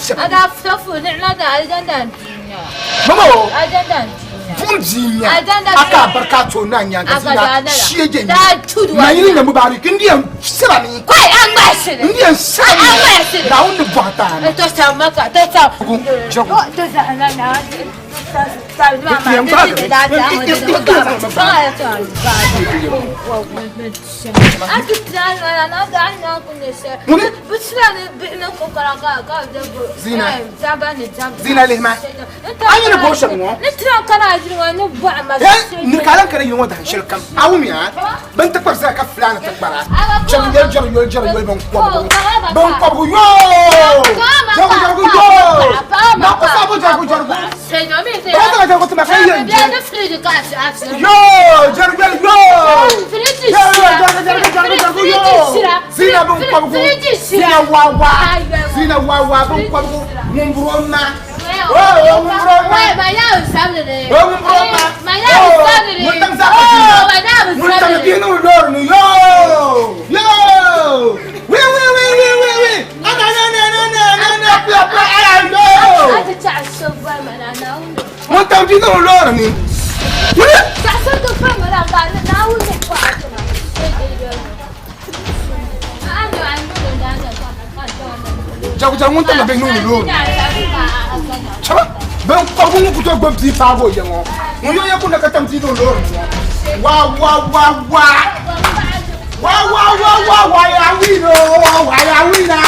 shɛba. A daa safu niɣima daa alizanda n-di nya. Mama o. Alizanda n-di nya. Buɣim bia n-nya. Alizanda A ka a barika a tooni a nyaaŋa A ka daa zina lala. shie je nya. Daa tudu a Na yini nya. nya mubarak n di yɛn sira mi. Kɔi a ŋmahisili. N di yɛn sira mi. A ŋmahisili. Naawuni ni bɔɣi taani. To sa maka to sa. Jagu. To sa na na. Zina lihima a yi ni bɔri shɛm ŋɔ ni ka lan kana yili ŋɔ dahin shɛli kam a wumiya bin tikpari zaa ka filaani tikpara chɛm yɛli jɛri yoli jɛri yoli binkɔbigu binkɔbigu yoo jɛrigu jɛrigu yoo na ku sabu jɛrigu jɛrigu ba zaŋ jɛrigu tima ka yɛn jɛ yoo jɛrigu yoli yoo jɛrigu jɛrigu jɛrigu jɛrigu jɛrigu yoo zina binkɔbigu zina wawa zina wawa binkɔbigu ŋun buro ma. Ŋun tam bia niŋ loori ni. Jagujagu ŋun tam bihi niŋdi loori ni. Chaba bin kɔbigu ŋun ku tooi gbubi bia paagi o ya ŋɔ ŋun yo ya kunna ka tam bia niŋ loori ni ŋɔ wa wa wa wa wa wa wa wa wa ya wino wa ya wina.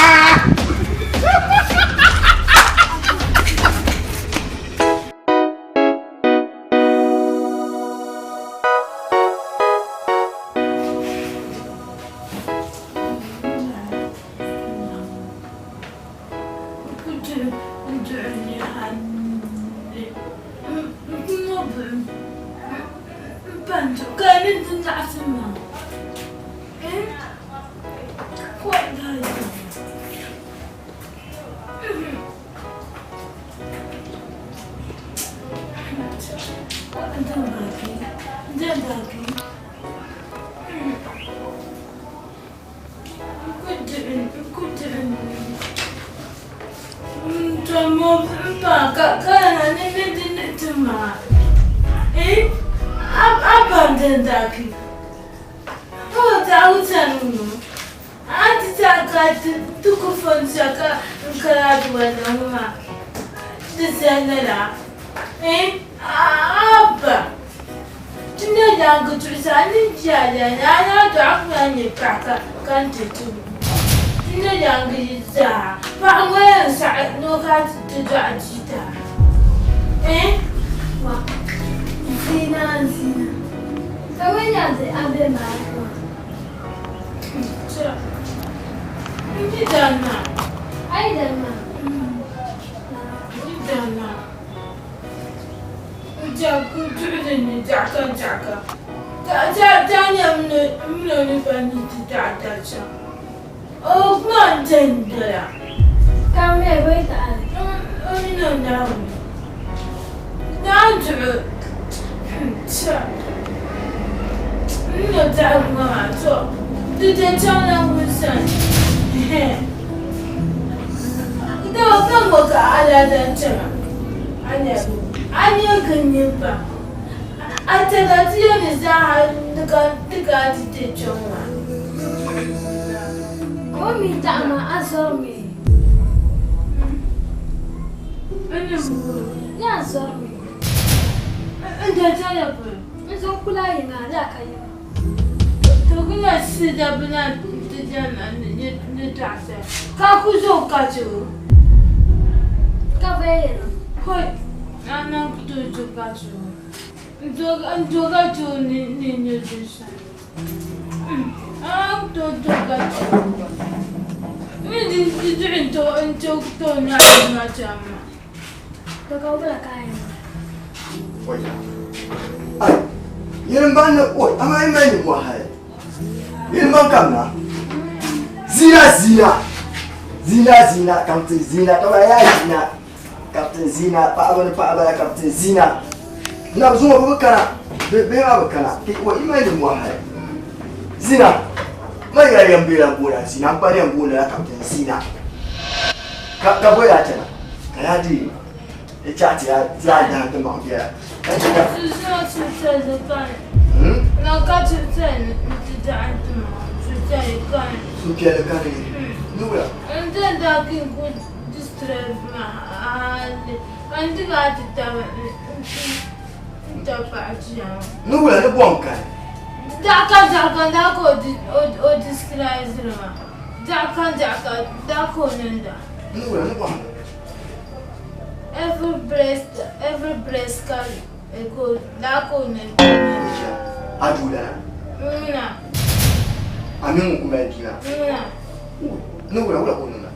Ka ka bo yaa chana ka yaa di e chaɣ ti yaa ti yaa dahi ti maɣ biɛla ka chɛ ka. Suhupiɛlli kani ni wula. Ni wula ni bɔŋ kani. Ni wula ni bɔŋ. A duulana. A mini ŋun ku mali bia maa. Ni wula wula ka o niŋda.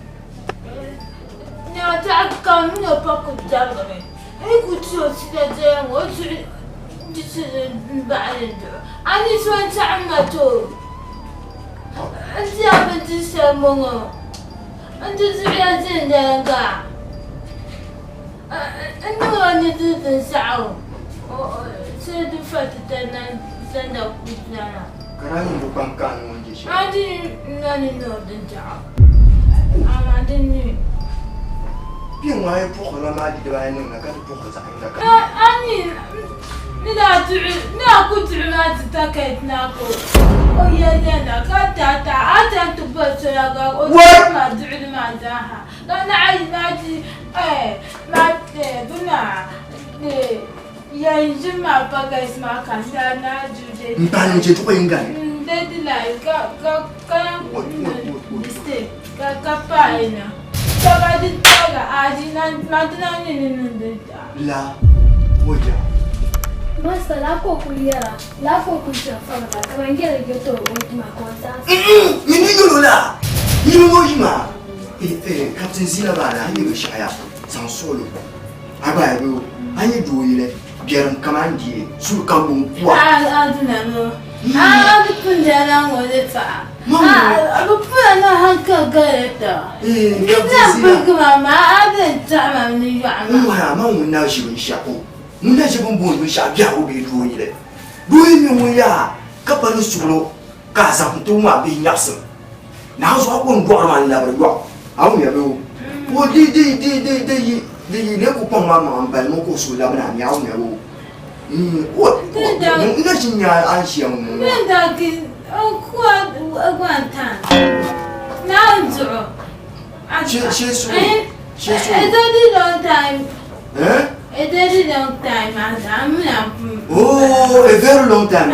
Ka daa niŋ bi kpam ka a ni ŋun je shɛli. Bɛ ŋɔ a yi puɣiri la maa di dibaayi niŋ na ka ti puɣiri zaɣ yinga ka. M pahi ni chɛ tuɣi yinga ni. La moja. Master, la ko ku yɛra, la ko ku shɛri fabila ka ban yɛli yɛtɔɣ o dima ka o zaɣisi. Nyini yolo la, nyini ŋɔ yima. Captain Zina maa na, a nyɛ binshɛɣu ya zaŋ suɣilo a gba ya bɛ o, a nyɛ doo yili biɛrim kaman die suli ka ŋun kuwa. A duna ŋɔ, a bi pun dala ŋɔ ni paɣa. A bi pun na hankali gari taba. Captain Zina. N pirigi ma maa, a bɛn taɣi ma ni yɔɣu maa. N ŋɔya man ŋun na ʒi binshɛɣu, ŋun na ʒi bɛ ni booni binshɛɣu biɛhigu bee doo yili. Doo yi mi ŋun yaa ka pa ni suɣilo ka a zaŋ n-ti o maa bihi nyaɣisim. Naa zuɣu a ku n dɔɣiri maa n-labiri yɔɣu. A wumya bee o? O di di di di di yi di yi lee ku kpaŋ maa maŋa m-bali ŋɔ ka o suhu labina a mi a wumya bee o? O n na ʒi n-nya a ni ʒiya ŋɔ maa. Shee suhu shee suhu. Eh? Oh, a very long time.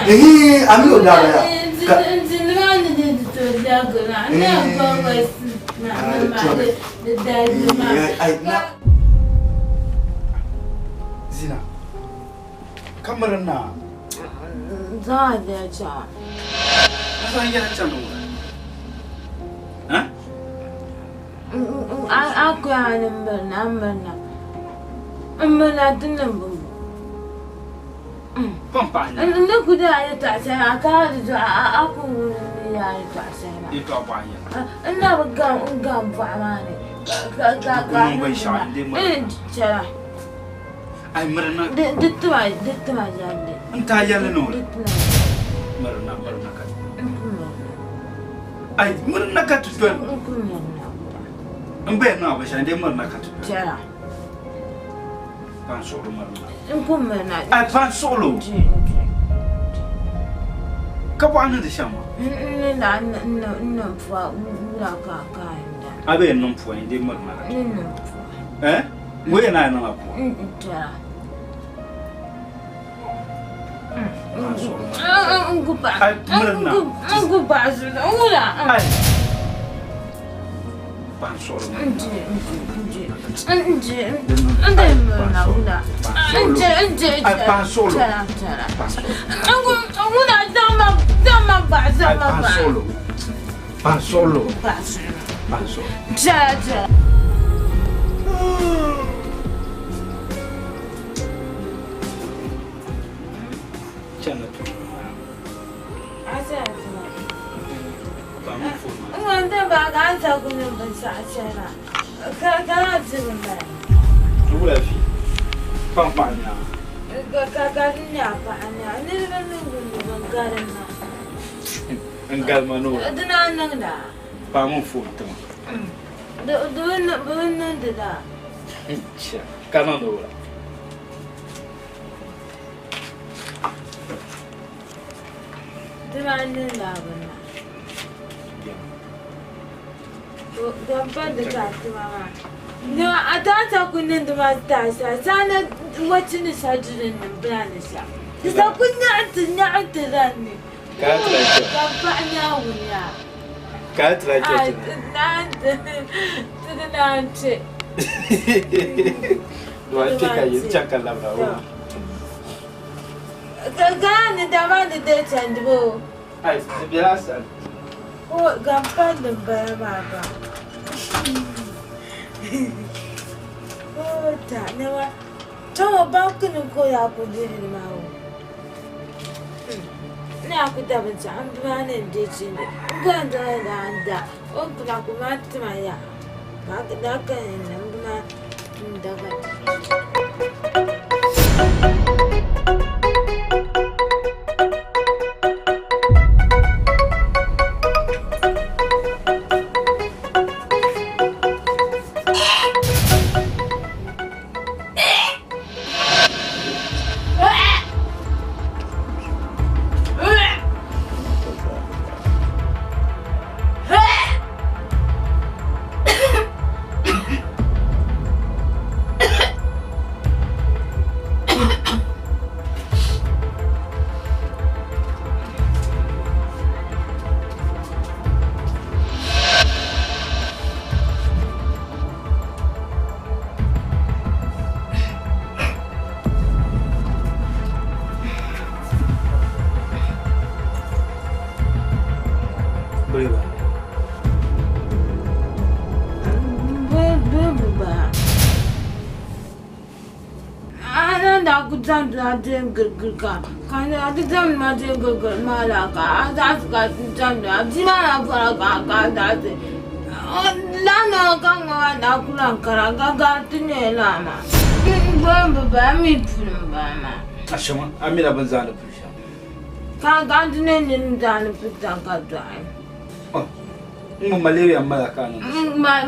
Eh, ami o dara ya. Zina, kamar na. Za da cha. Ka yɛla chani ŋɔ. Ha? A ku a ni mirina mirina n mirina ti niŋ bɔŋɔ n ni ku daa yɛtɔɣa shɛli maa ka di zuɣu a ku wum ni yaa yɛtɔɣa shɛli maa n na bi n gam bɔɣu maa ni ka chɛla di tima yɛlli Ai, mirina ka ti doli. N gba yɛn niŋ a binshɛli n dee mirina ka ti doli. Chɛra. Pan suɣulo mirina. N ku mirina. Ai, pan suɣulo. Ka bɔɣu niŋdi shɛm maa. N ni daa niŋ pua wula ka ka a yɛn da. A bɛ yɛn niŋ pua n dee mirina ka ti doli. N ni niŋ pua. Eh? Ŋɔ yɛn naan niŋ a pua. Chɛra. Chana tuma maa. Wula fi kpaŋkpaɣu nyaŋa. N galima ni o. Paami n foon tima. Di bi niŋdi daa. Ka niŋdi wula? Di maa niŋdi a bini maa. Din pa di ka tima maa. Nima a taata ku niŋdi ma taasa saa na wachi ni sa duri nim bila ni sa. Di sa ku nyaɣi ti nyaɣi ti ranni. Ka ti lahi chɛ. Ka paɣa Naawuni yaa. Ka ti lahi chɛ ti. Naan ti ti di naan chɛ. Dua kpe ka yi chaŋ ka labira o. Ka Ghana ni dama ni dee chandi bo. Ai, di bela a sani. O gampa din bala maa gba. O ta nema chaŋ o banki ni ka o yaa ku dihili maa o. N yaa ku da binshɛɣu m bi maa ni n deei chindi n gba n daa daa n da o ni kuna ku maa tima yaa ka daa kani n bi maa n da ka di. Ashama, a mi na bin zaani puli shɛm. Ka gandi ne nini zaani puli ka dɔɣi. N ŋɔ malaria m mala ka a niŋ.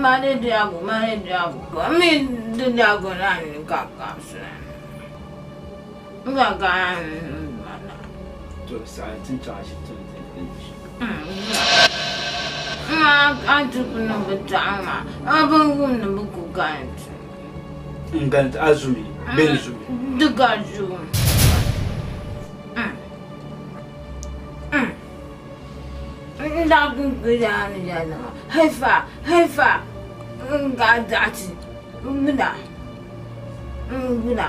Malaria go, malaria go. Mi di dago la ni ka ka suna. Nga ka mana. To saɣi tin chaŋ ashibiti ni ti Ma a ti ku niŋ bi dɔɣi maa, a bin wum ni bi ku ganti. N ganti a zumi bee n zumi? Di ka zum. N daa kuli kpɛla ni yɛli maa, haifa, haifa, n gaa daɣati, n gbuna, n gbuna,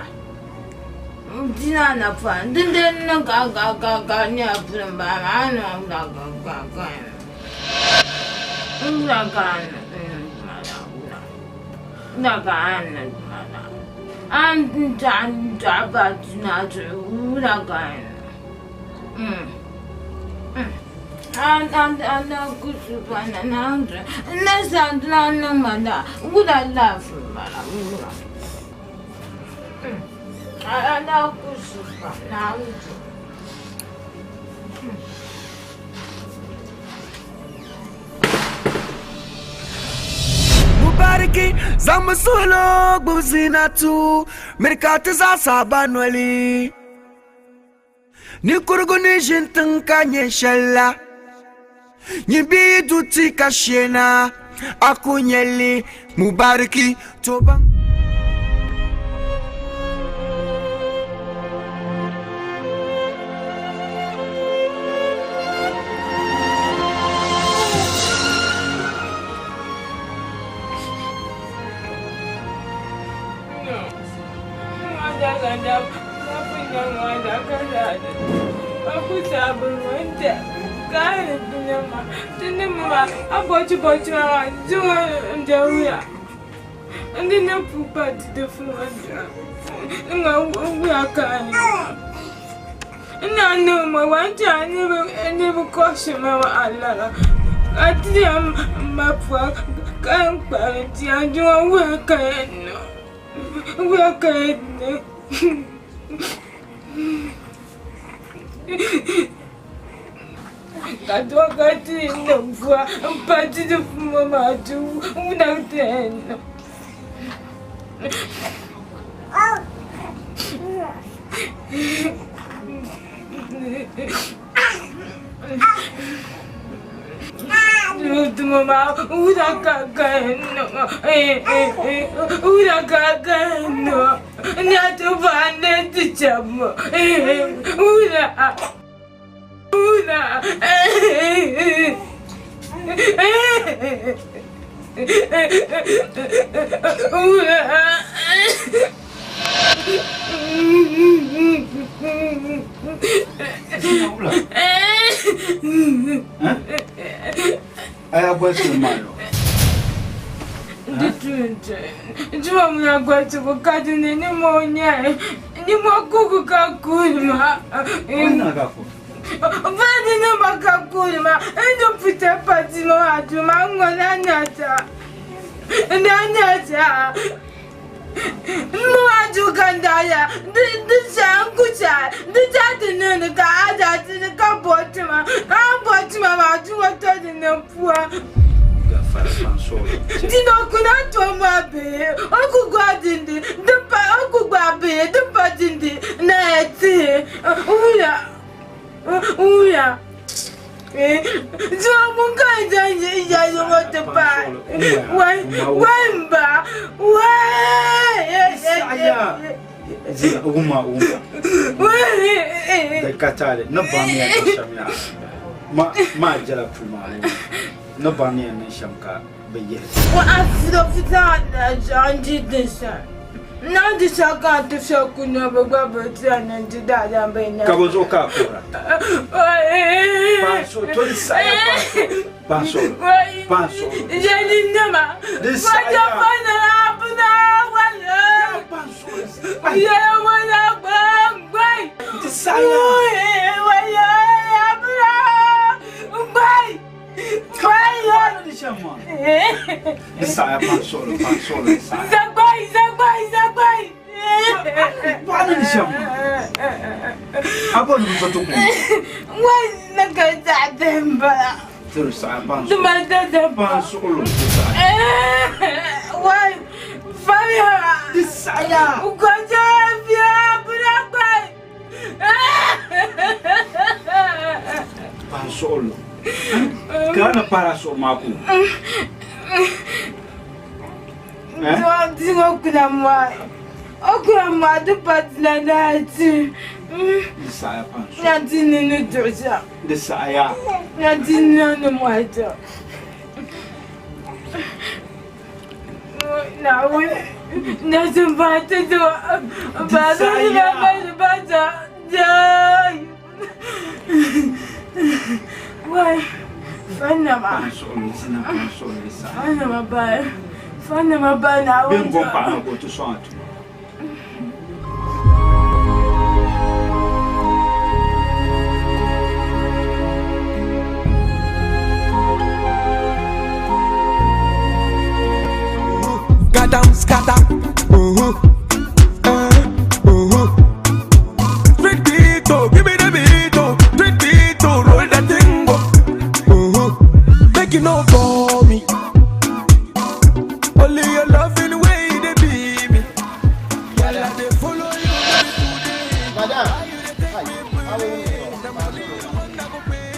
n dina napɔŋ, dindali ni ga ga ga ga nyɛla puli m bala maa, a ni niŋ ga ga ga ga n gbuna ka a ni gbuna, gbuna ka a ni gbuna, a ni dɔɣi n dɔɣi ba dina zuɣu gbuna ka a ni. Mubariki zaŋmi suhilo gbubi zinatu miri ka ti zaa saba noli. Ninkurigu ni ʒini tiŋ ka nyɛ shɛli la, nyin bi yi du ti ka sheena, a ku nyɛ li. Mubariki to baŋ. Ka doo ka ti niŋ pua m-pa ti di ŋɔ maa ti wuna ti yɛn niŋ. Tuma maa wuna ka ka yɛn niŋ wuna ka ka yɛn niŋ na ti bahi ni ti chɛbu wuna. Aya gɔli maa yo. Di tuunti juma muna gɔlitibu ka di ni ni mo nyɛ ni mo kuku ka kuuni maa. Ba di ni ma ka kuuni maa n ni puta pa di ma maa duu maa ŋɔ na nyata na nyata n ma maa duu ka n daa ya di di cha n ku cha di cha ti niŋdi ka a daa ti ni ka bo tima a bo tima maa duu ŋɔ to di niŋ pua. Dina o kuna to maa bihi o ku gbaai dindi din pa o ku gbaai bihi din pa dindi na ya tihi wuya wuya zuɣu ŋun ka n zaŋ yɛli ŋɔ ti paai wai wai m ba wai Wuma wuma ka taali ni baŋ ni yɛn niŋ shɛm yaa ma maa jɛla puli maa ni ni baŋ ni yɛn niŋ shɛm ka bɛ yihi. Ka bɔ zuɣu ka a kuhira? To di saɣiya paŋ suɣulo, paŋ suɣulo. Di saɣiya. Di saɣiya. Di saɣiya paŋ suɣulo, paŋ suɣulo di saɣiya. Paɣa ni shɛm maa, a bɔri ni bɛ zo ti ku Ti di saɣiya paŋ suɣulo, paŋ suɣulo di saɣiya. Di saɣiya. Paŋ suɣulo, ka a ni pahi a suɣu maa ku. Di saɣiya. Bɛ ni bom paɣa maa ka o ti sɔŋ a tuma. Gadam scatter. Uh-huh. Uh-huh. Drink it, oh, give me the beat, oh. Drink it, oh, roll that thing, oh. Uh-huh. Make you know for me. Only your loving way they be me. Girl, I dey follow you today. Madam. Why you dey take me play? Na money you want, I go pay.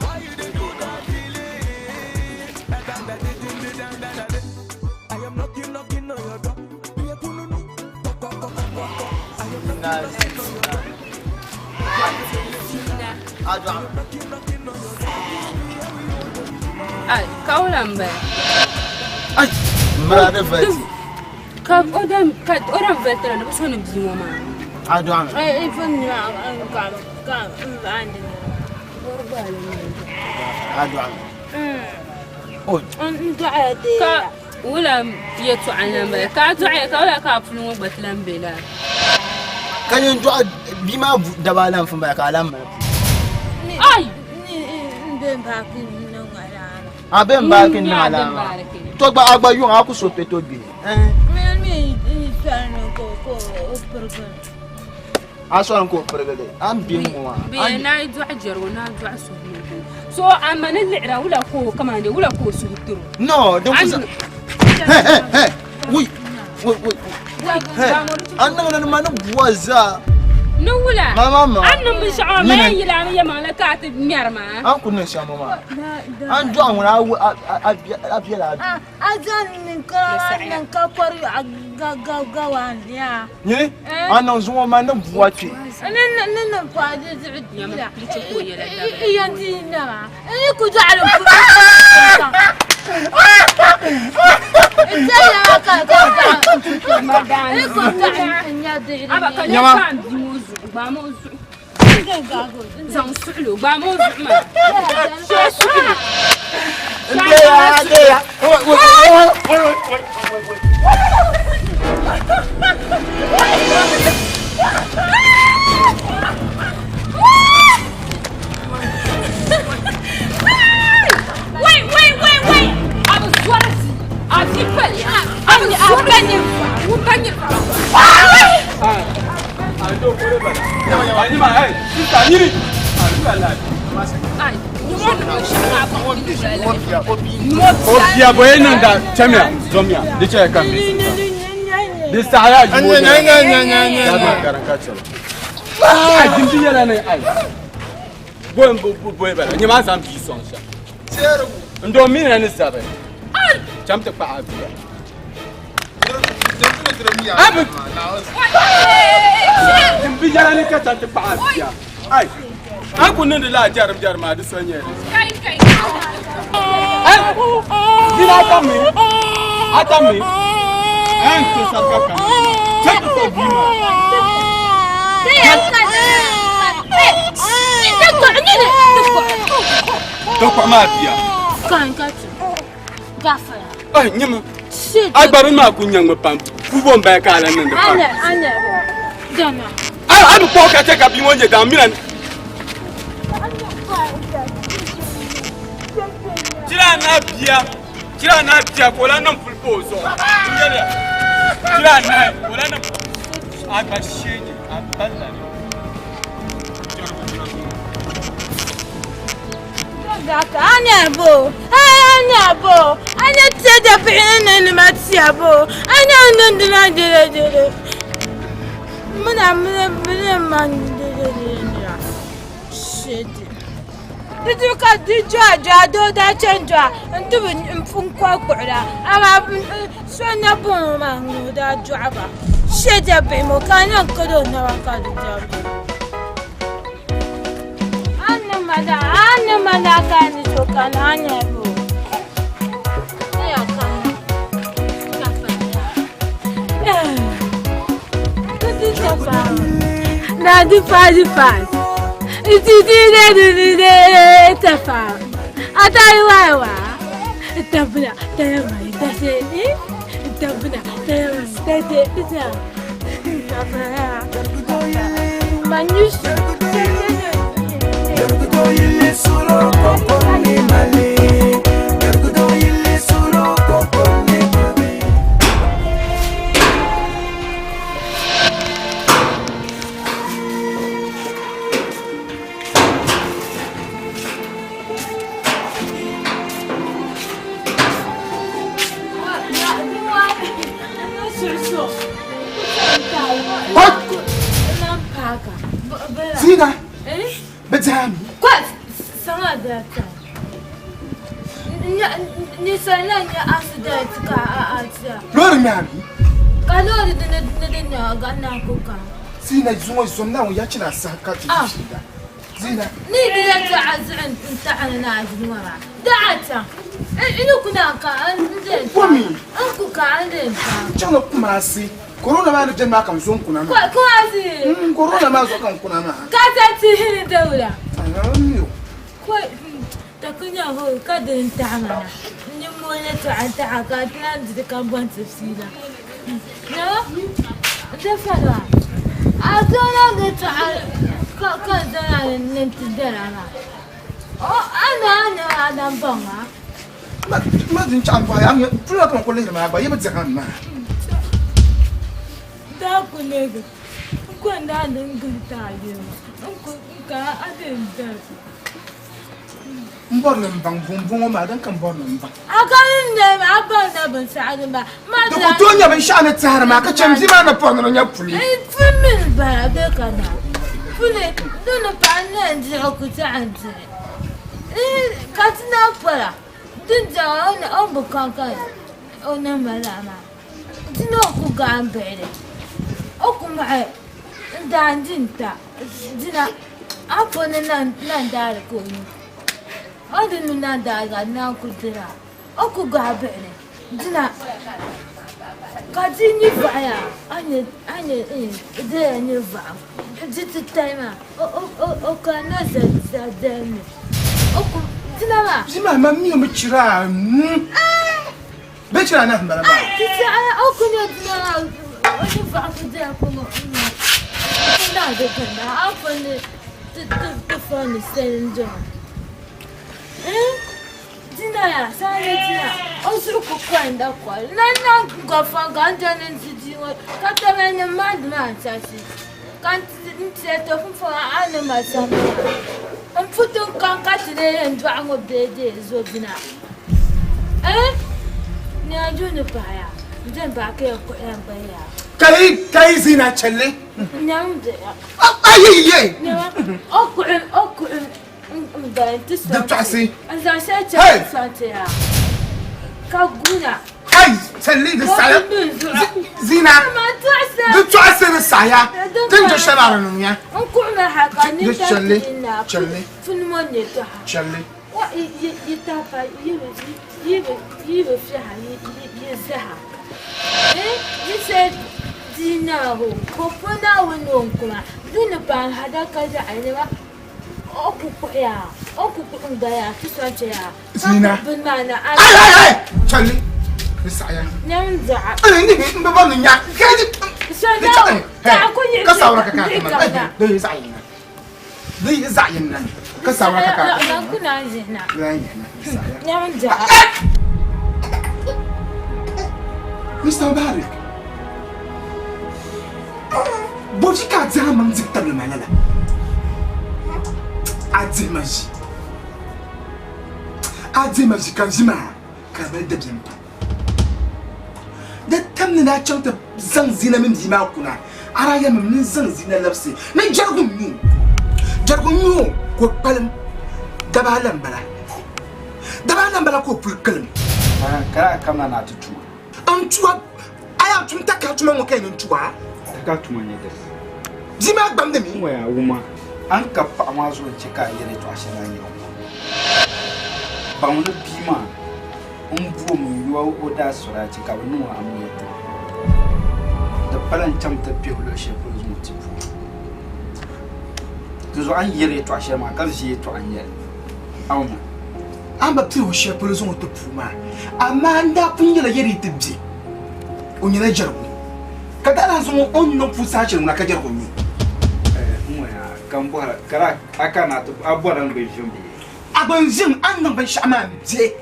Why you dey do that delay? I am knocking, knocking on your door. I am knocking, knocking on your door. Ai, ka wula m-bala. Ai, mara di vati. Ka o dan ka o dan vali tira ni bi so ni bia ŋɔ maa. A dɔɣimi. A dɔɣimi. Ka wula yɛltɔɣa n-lan bala ka a dɔɣiya ka wula ka a puli ŋɔ gba ti lan be laa. Ka nyin dɔɣi bia maa daba alam fun bala ka a lan mali puli. Ai! A be n baaki niŋ a laa maa. To gba a gba yuŋ a ku so kpe to gbihi. A sɔri ka o pirigi li. A ni bɛ ŋ-ŋɔ maa. Bɛ yɛn naai dɔɣi jɛrigu naai dɔɣi suhu So a ma ni liɣira wula ka o kamani dee wula ka o suhu tiri o? No, din ku zaŋ. Hey, hey, hey. Wui, wui, wui. Hey, a niŋ ni ma ni bua zaa. Ni wula? Ma ma ma. A ni niŋ binshɛɣu maa, ma yɛn yila a ni yɛlimaŋli ka a ti ŋmɛri maa. A ni ku niŋ shɛm ŋɔ maa. A ni dɔɣi ŋuna a biɛla a bia. A zaŋ ninkura maa niŋ ka kɔri yɔɣu gawaandiya. Nyini, a niŋ zuŋɔ ma ni bua kpe. Ni niŋ paai di zuɣu la, i yɛn di yi nama, n yi ku dɔɣili n puri Nyama. Zaŋ suɣili o, gbaami o zuɣu maa. Shee suɣili. Deya, deya. Wait, wait, wait, wait! A bi zɔri di. A vi pali. A bi zɔri di. Ŋun ka nyɛ O bia bɔ yi niŋda chamiya zomiya di chɛya ka mi di saɣaya jumo garin ka chɛba a jimdi nyɛla ni ai bo n bo bala nyɛ maa zaŋ bia sɔŋ shɛm n doo mi na ni zabi cham ti kpaɣa bia Bi yɛla ni ka chaŋ ti kpaɣi a bia. Ai, a ku niŋdi lala jɛrim jɛrim maa di so nyɛ di. Ai, dina a tam mi, a tam mi, a yɛn ti sarika kam chaŋ ti kpaɣi bia maa. Ti kpaɣi maa bia. Ai, nyama. A gba bini maa ku nyaŋmi pam. Puubo m-bala ka a lan niŋdi pam. A bi kpuɣi ka chɛ ka bia ŋɔ nyɛ daŋ mina. Chira a nahi bia, chira a nahi bia ka o lan niŋ puli pa o zuɣu. N yɛliya, chira a nahi ka o lan niŋ a gba sheegi a balla ni. Anya bo, anya bo, anya tiɛ bihi ni ni ma tiɛ bo, anya niŋdi na dere dere. Muna muna muna ma dere dere nira. Shit. Di di ka di jɔ jɔ do da chen jɔ n ti bi n pun ko kpuɣira amaa so na boŋo maa ŋun daa dɔɣi ba. Shit bihi mo ka niŋ ka do naba ka di jɛba. Na di fa di fa. Di di de di di de ta fa. Atai wa wa. Tabla ta ma ta se ni. Tabla ta ma ta se ta. Ta fa. Manyusu. Zina, bɛ diɛmi. Loori ŋmɛ a mi. Zina zuŋɔ zom Naawuni ya chana saha ka ti ʒiya. Zina. Komi. Chaŋla Kumasi. Corona maa ni beni maa ka n zo n kuna maa. Kumasi. Corona maa zuɣu ka n kuna maa. Ka ta tihi ni dawula. Amiyo. Ko takunya ho ka din taɣa mana. N nimmoo ni taɣa taɣa ka ti lahi diri ka bɔn ti fiila. No? Di fala. A zona ni taɣa ka ka zona ni ti dara maa. O ana ana ana baŋ a. Ma din chaɣ n bɔhi a pula ka n ku lihiri maa gba yi bi dihi maa. Daa ku lihiri. N ko n-daa niŋ gili ti a yuli maa. N ku n ka a ti n dali. M bɔri ni m baŋ bumbɔŋɔ maa, din ka m bɔri ni m baŋ. A ka ni nɛm a baŋ na binshɛɣu din bala. Ma Di ku tooi nya binshɛɣu ni tɛhiri maa ka chɛ m bia maa ni pɔri ni di nya puli. N puli mi ni bala bee ka na puli di ni pahi n na n-dihi o ku taɣi n dihi. Ka ti naan pɔra din diɛma o ni bi kaŋkaŋ o ni mali lala maa. Di ni o ku gaai m-bihili o ku mɔɣi n-daa di n-ta dina a ni po ni na n-daari ka o nyu o ni di nyu na n-daari ka di naan ku dira o ku gaai bihili dina ka di nyu vaɣaya a ni di yɛn nyɛ vaɣu di titali maa o kanna zadalimi o ku dina maa. Bia maa man mi o mi chira a nuu. Bɛ chira anahi m-bala maa. Ti saha o ku nyɛ dina maa o ni vaɣi ku dira ku ŋɔ n-ŋɔ ku naai di gbunni a pun ni ti ti fɔndi sali n-dɔŋ dina yaa saa ni dina o zuɣu ku kɔrinda kɔri na na gɔfɔŋ ka n dɔni n-di bia ŋɔ ka taba ni mandi maa n-chɛsi ka n tiɛ to pumpɔŋɔ a ni mali shɛm maa m pu tiŋkam ka ti lee yɛn dɔɣi ŋɔ bee dee zo dina. Kai kai zina challi. Ayi ye. Di tɔɣisi. Hey. Kai challi di saya. Zina. Di tɔɣisi di saya. Din do shɛli maa di niŋya. Di challi challi challi. Wa yi yi taha yi bi yi bi yi bi fiɛha yi yi zaha eh yi se di naahu ko po Naawuni ni o ni kuma di ni paai hadaka zaɣa ni ba o ku kpuɣi ya o ku kpuɣi n gba ya ti sɔŋ che ya ka Zina. kpuɣi bini maa na a Ai ai ai challi di saɣaya. nyam zaɣa Ai ni n bi bɔri ni nya ka di so di na chaɣi zaɣa ku yiɣisi ka sawara ka ka di ma ka na di yi zaɣa yina. Di yi zaɣ yini na ka sawara ka ka na ku naan yihina Naan yihina saɣaya. nyam zaɣa Mr. Mubarak, bɔji ka a dihi a maŋ dibu tabili ma lala? A dihi ma ʒi. A dihi ma ʒi ka n ʒi maa ka di mali dabiɛm pam. Di tam ni daa chaŋ ti zaŋ zina mini bia maa kuna, a daa yɛlimi ni n zaŋ zina labisi ni jɛrigu n-nyu o. Jɛrigu n-nyu o ka o kpalim daba ala m-bala. Daba ala m-bala ka o puli kalim. Ka daa kamina ni a ti tuma. N tu a, a yaa tum takari tuma ŋɔ ka yɛn ni n tu a? Takari tuma n-nyɛ dini? Bia maa gbamdi mi. N ŋɔ yaa wuma, a ni ka paɣa maa zuɣu n-chɛ ka a yɛli yɛtɔɣ shɛli a ni yɛli ŋɔ. Baŋ ni bia maa n boom n yo o daa sɔraachi ka bɛ niŋ o amiliya tiri. Di pala n chaŋ ti kpɛhi luɣ shɛli polo zaŋ o ti puuni. Dinzuɣu a ni yɛli yɛtɔɣ shɛli maa ka ʒi yɛtɔɣa n-nyɛ li. A wumma? A ni bi pihi o shɛli polo zaŋ o ti puu maa, amaa n daa pun yɛla yɛli yi ti be, o nyɛla jɛrigu. Ka daa lahi zaŋ o ni niŋ puu saha shɛli ŋuna ka jɛrigu n-nyɛ o. N ŋɔya ka m bɔhira, ka a kana a bɔrila n gba ʒim bee? A gba n-ʒim a ni niŋ binshɛɣu maa m-be.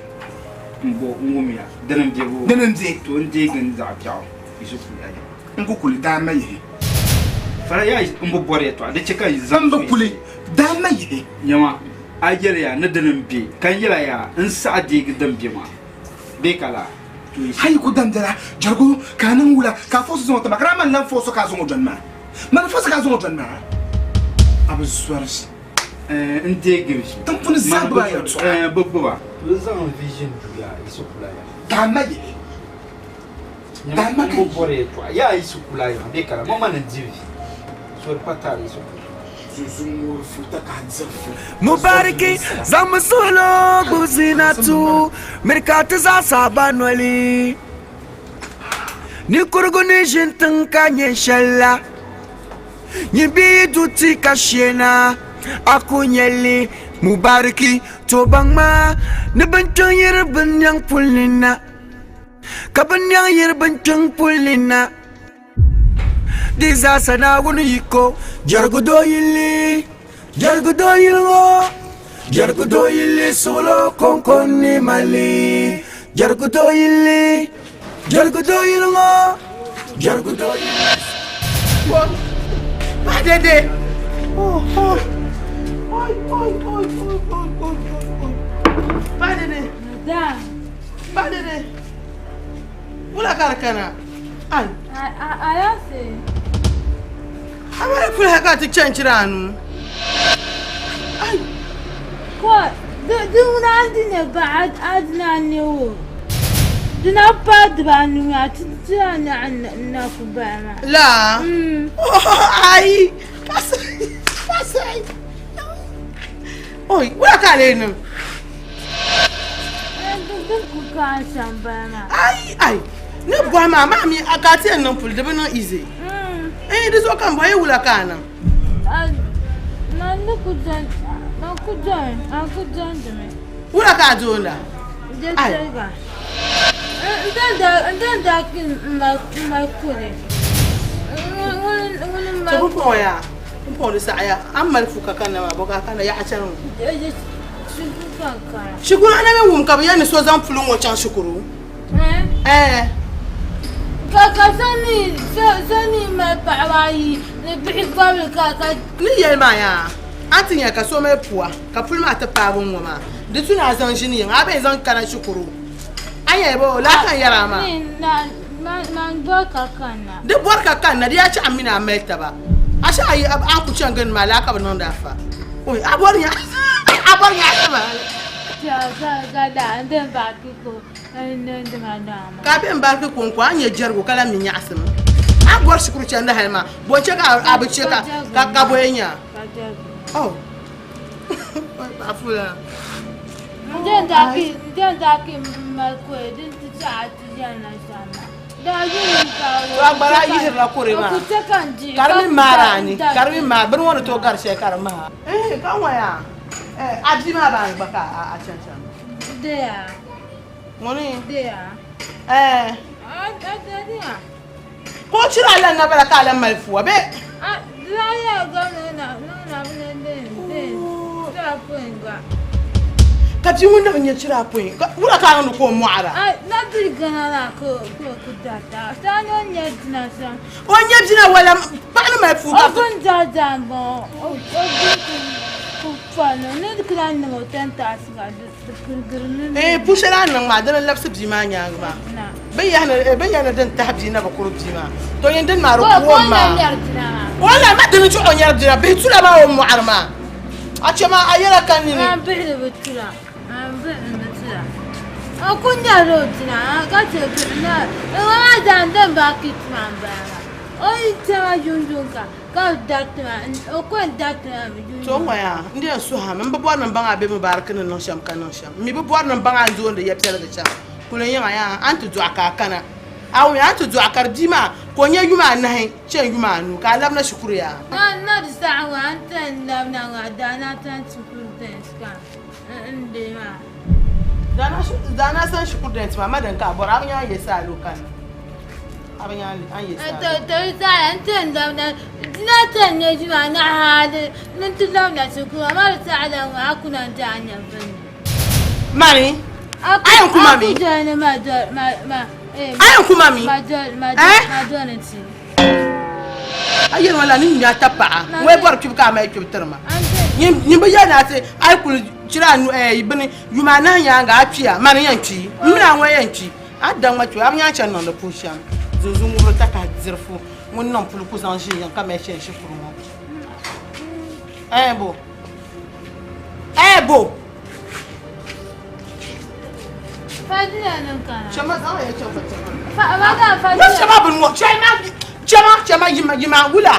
M-bo n-wumya, dini m-be bo? Dini m-be? To n deegi n zaɣ biɛɣu yi su kuli a N ku kuli daa ma yihi. Fara yaa m bi bɔri yɛtɔɣa, di chɛ ka yi zaŋ M bi kuli daa ma yihi. Nyama, a yɛli ya ni dini m-be, ka n yɛla yaa n saɣi deegi din be maa bee ka laa? To yi A yi ku damdila jɛrigu ka a niŋ wula ka a fɔɔsi zaŋ o ti ma, ka daa mani lan fɔɔsi o ka a zaŋ o dɔni maa? Mani fɔɔsi ka a zaŋ o dɔni maa? A bi zɔri. N deegi ʒi. Tiŋ puuni zaa gbubi a yɛltɔɣa. Bɛ gbuba. Bɛ zaŋ vision duya yi sukula ya. Daa ma yihi. Daa ma ka yihi. Bɔri yɛltɔɣa yaa yi sukula ya bɛ kala ma mani di vi. So di pa taali yi sukula. Mubariki zaŋmi suhilo gbubi zinatu miri ka ti zaa saba noli. Ninkurigu ni ʒini tiŋ ka nyɛ shɛli la. Nyin bi yi du ti ka sheena, a ku nya li. Mubariki, to baŋ maa ni binkpiŋ yiri binnɛŋ puli ni na, ka binnɛŋ yiri binkpiŋ puli ni na. Di zaasa Naawuni yiko. Jɛrigu doo yili, jɛrigu doo yili ŋɔ, jɛrigu doo yili suɣulo kɔŋko ni mali. Jɛrigu doo yili, jɛrigu doo yili ŋɔ, jɛrigu doo yili. dede. Oh, oh. Oi, oi, oi, oi, oi, oi, oi. Pa dede. Da. Pa dede. Wula ka di kana? Ai. Alaafee. A mali puli ha ka ti chanchiri a nuu. Ai. Ko di ŋuna a di ne ba a dina ne o. Di na pa dibaanu maa ti ti a naɣi na ku bala maa. La. Ai. Pasai. Oi, wula ka a lee niŋ? Din ku ka a shɛm bala maa. Ai, ai. Ni bɔhi maa, maa mi a ka a ti yɛn niŋ puli di bi niŋ easy. Eh, di zuɣu ka n bɔhi wula ka a niŋ? Man ni ku dɔn, man ku dɔn, man ku dɔndimi. Wula ka a doonda? Di tiriga. N daa kpi m ma kuli. Ŋuni m ma. To pumpɔŋɔ yaa, pumpɔŋɔ di saɣiya, a ni mali fuka kanna maa, bɔ ka a kanna yaɣa chani ŋɔ? Shikuru ka n kana. Shikuru a na mi wum ka bɛ yɛli ni so zaŋ puli ŋɔ chaŋ shikuru? Eh. Ka ka so mi so mi mali paɣaba ayi ni bihi bɔbili ka ka. Ni yɛli maa yaa, a ti nya ka so mali pua ka puli maa ti paagi ŋ-ŋɔ maa, di tu ni a zaŋ ʒini yiŋa, a bee zaŋ kana shikuru. A nya bɔ laa ka n yɛri a maa? Man bɔri ka kanna. Di bɔri ka kanna, di yaa chaɣ m mini a mali taba. A shɛhi a yi a ni ku chaŋ gindi maa laa ka bɛ niŋdi a fa. Oi, a bɔri nya a bɔri nya maa. Ka a be m-bariki kɔŋko, a ni nya jɛrigu ka lahi mi nyaɣisim. A bɔri shikuru chandi hali maa, bɔ n-chɛ ka a bi chɛ ka bɔ yɛn nya a? Oh, paɣa fuula. To a gba daa yihirila kɔre maa ka di mi maari a ni, ka di mi maari bini ŋɔ ni tooi gari shɛli ka di maha. Ehe, ka ŋɔ yaa, a bia maa baani gba ka a chani chani. Deya. Ŋuni? Deya. Ɛɛ. A deya. Ka o chira a lan na bala ka a lan mali fuwa bee? A daa yɛli gomna na na na den den chira pɔin gba. Ka bia ŋun na bi nya chira pɔin wula ka a niŋdi ka o mɔɣira? A na diri gana la ka o ka o ku darita a ni o nya dina shɛm. O nya dina wala paɣa ni mali fuu ka. O pun daa daa m-bɔŋɔ o gbuni ku pɔli ni di ku lahi niŋ o tantaasi ka di Eh, pu shɛli a ni niŋ maa dini n-labisi bia maa nyaaŋa maa. Bɛ yɛli ni din tahi bia na bi kuri bia maa. To yin dini maa di ku o maa. O lahi ma dini n-chɛ o nyɛri dina. Bihi tula maa o mɔɣiri maa. A chɛ maa a yɛla ka nini. Bihi bi tula. Bihi bi tula. O ku nyɛrila o dina ka chɛ bihi na. Ŋɔ maa zaa n-din baakiti maa m-bala maa. O yi chɛ ma yuŋyuŋ ka. Ka dariti maa, o ko n-dariti maa mi yuun. To n ŋɔya, n di yɛn suhi a mi, m bi bɔri ni m baŋ a be Mubarak ni niŋ shɛm ka niŋ shɛm. M mi bi bɔri ni m baŋ a ni doondi ya piɛligi shɛm. Kuli n yiŋa yaa, a ni ti dɔɣi ka a kana. A wumya, a ni ti dɔɣi ka di bia maa ka o nyɛ yuma anahi chani yuma anu ka a labina shikuru yaa. Na, na di saha ŋɔ a ni ti yɛn labina ŋɔ a daa na sani shikuru dɛns ka n deei maa. Daa na sani shikuru dɛns maa, ma dini ka a bɔri? A bi nya a ni yiɣisi a lo kanna. Mani, a yɛn ku ma mi? A yɛn ku ma mi? Eh? A yɛli ma la ni nya ta paɣa ŋɔ yi bɔri kpibu ka a mali kpibu tiri ma. Nyin bi yɛli ni a ti a yi kuli chira anu bini yuma anahi nyaaŋa a kpiya mani yɛn kpi m mini a ŋɔ yɛn kpi. A daŋ ma kpe, a bi nyaŋ chani niŋdi puhi shɛm. Zunzun ŋubiri takahi dirifu ŋun niŋ puli ku zaŋ ʒi yiŋ ka mali chani shikuru ŋɔ. Ɛɛbo! Ɛɛbo! Chama zaŋ ya chama chama. Chama bini ŋɔ chama chama chama yima yima wula.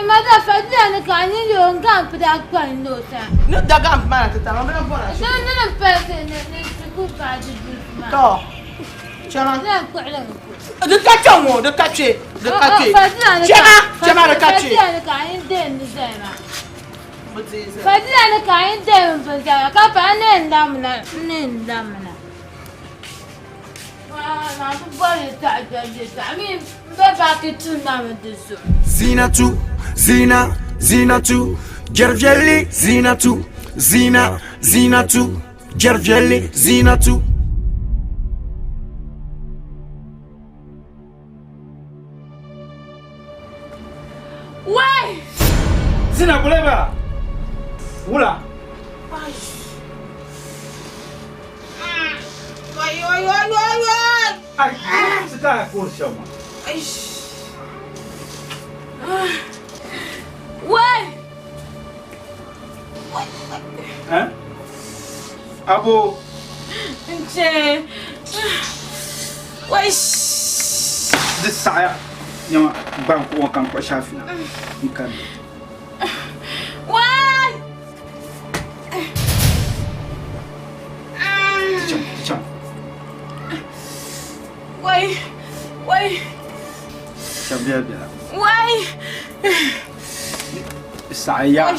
Mada fadila ni ka ni yo n gam pida kpa n no sa. Ni da gam mana ti tama bina bɔra. Ni ni ni pa ti ni ni ti ku pa di du ma. To. Chama. Ni kpuɣili n ku. Di ka kpe ŋɔ, di ka kpe, di ka kpe. Chama, chama di ka kpe. Fadila ni ka n den ni zaya maa. Fadila ni ka n den n bin zaya ka pa n ne n lamina, n ne n lamina. Zinatu, Zina, Zinatu, Jɛri viɛlli Zinatu, Zina, Zinatu, Jɛri viɛlli Zinatu. Wai! Zina bala wula. Wai wai wai wai wai. Ai, su ka ko shama. Wai! Eh? Abo. Nche. Wai. Di saɣaya nyama ban ko kan ko shafi na. Nkan. Wai! Ti cham, ti cham. Wai. Wai. Cham biya biya. Wai. Saɣaya.